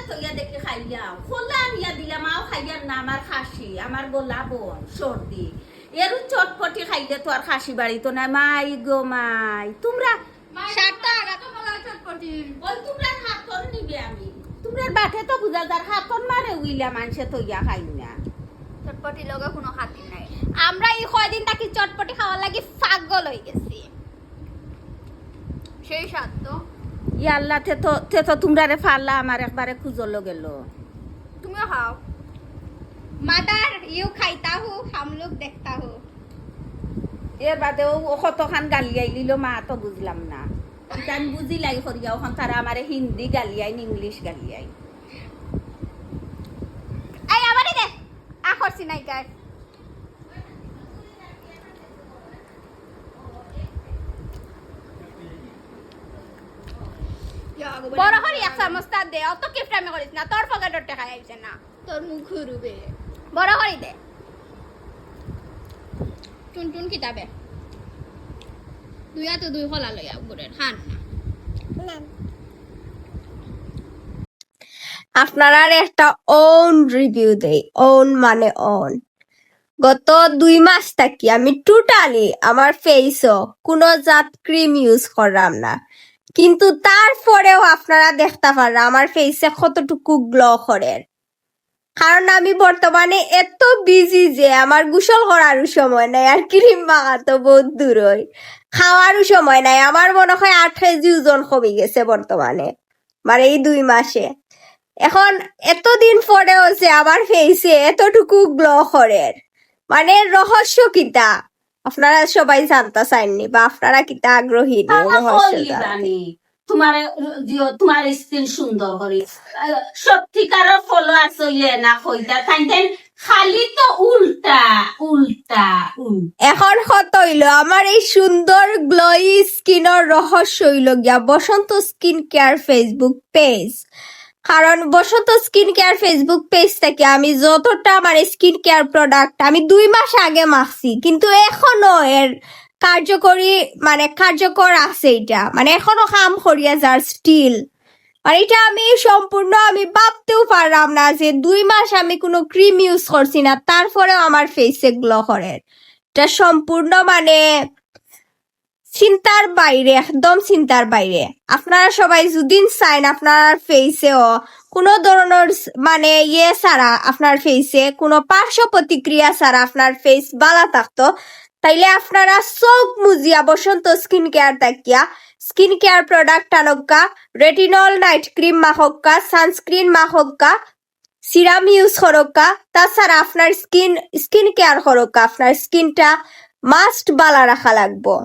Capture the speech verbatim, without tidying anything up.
থইয়া দেখি খাইলাম, খোলা আনিয়া দিলাম, আও খাইয়ার না, আমার খাসি, আমার গলা বন্ধ, সর্দি। এরু চটপটি খাইলে তো আর খাসি বাড়িত নাই। মাই গো মাই, তোমরা মাই, সাতটা আগাত তো বলা চটপটি। ওই তোমরা হাতন নিবে আমি। তোমরার বাটে তো বুঝা যার হাতন মারে উইলা মানষে থইয়া খাই না। চটপটি লগে কোনো খাতির নাই। আমরা এই কয়দিন থাকি চটপটি খাওয়ার লাগি পাগল হই গেছি। সেই স্বাদ তো। ইয়া আল্লাহ, তে তো, তে তো তোমরারে ফাল্লা আমার একবারে খুজলো গেল। তুমিও খাও। Mother, you খাইতা হো, হাম লোগ দেখতা হো। এর বাদেও ও কতখান গালি আইলিল মা তো বুঝলাম না। ইতা আমি বুঝিলাই করিয়া, ওখান তারা আমারে হিন্দি গালি আইন, ইংলিশ গালি আইন। এই আমারে দে, আ করছি নাই গায়। বড় করি এক চামচ তা দে, অত কিপটামি করিস না, তোর পকেটর টেকা আইছে না। তোর মুখ হুরুবে। বড় করি দে। টুনটুন কিতাবে। দুই হাতে দুই কলা লইয়া ঘুরের, খান না। আপনারার একটা own review দেই, own মানে own। গত দুই মাস থাকি আমি totally আমার ফেসও কোনো জাত ক্রিম ইউজ করলাম না, কিন্তু তারপরেও আপনারা দেখতা পাররা আমার ফেসে কতটুকু গ্লো করের। কারণ আমি বর্তমানে এত বিজি যে আমার গোসল করারও সময় নাই, আর ক্রিম মাখা তো বহুত দূরই, খাওয়ারও সময় নাই। আমার মনে হয় আট কেজি ওজন কমি গেছে বর্তমানে, মানে এই দুই মাসে। এখন এতদিন পরে হচ্ছে আমার ফেসে এতটুকু গ্লো করের, মানে রহস্য কিতা? আপনারা সবাই জানতা চাইননি বা আপনারা কিতা আগ্রহী নি রহস্য জানতে? তোমার, তোমার স্কিন সুন্দর করি, সত্যিকার ফলোয়ার্স হইলে না কইতা, তাই তাই খালি তো উল্টা উল্টা উল্টা। এখন কথা হইল, আমার এই সুন্দর গ্লোয়ি স্কিনর রহস্য হইল গিয়া বসন্ত স্কিন কেয়ার ফেসবুক পেজ। কারণ বসন্ত স্কিন কেয়ার ফেসবুক পেজ থেকে আমি যতটা মানে স্কিন কেয়ার প্রোডাক্ট আমি দুই মাস আগে মাখছি, কিন্তু এখনো এর কার্যকরী মানে কার্যকর আছে, এটা মানে এখনো কাম করিয়া যার স্টিল। আর এটা আমি সম্পূর্ণ আমি ভাবতেও পারলাম না যে দুই মাস আমি কোনো ক্রিম ইউজ করছি না, তারপরেও আমার ফেসে গ্লো করে। এটা সম্পূর্ণ মানে চিন্তার বাইরে, একদম চিন্তার বাইরে। আপনারা সবাই যদি চাইন আপনার ফেসেও কোনো ধরনের স-, মানে ইয়ে ছাড়া, আপনার ফেসে কোনো পার্শ্ব প্রতিক্রিয়া ছাড়া আপনার ফেস ভালা থাকতো, তাইলে আপনারা চোখ মুজিয়া বসন্ত স্কিন কেয়ার থাকিয়া স্কিন কেয়ার প্রোডাক্ট আনক্কা, রেটিনল নাইট ক্রিম মাখক্কা, সানস্ক্রিন মাখক্কা, সিরাম ইউজ করক্কা, তাছাড়া আপনার স্কিন, স্কিন কেয়ার করক্কা, আপনার স্কিনটা মাস্ট ভালা রাখা লাগবো।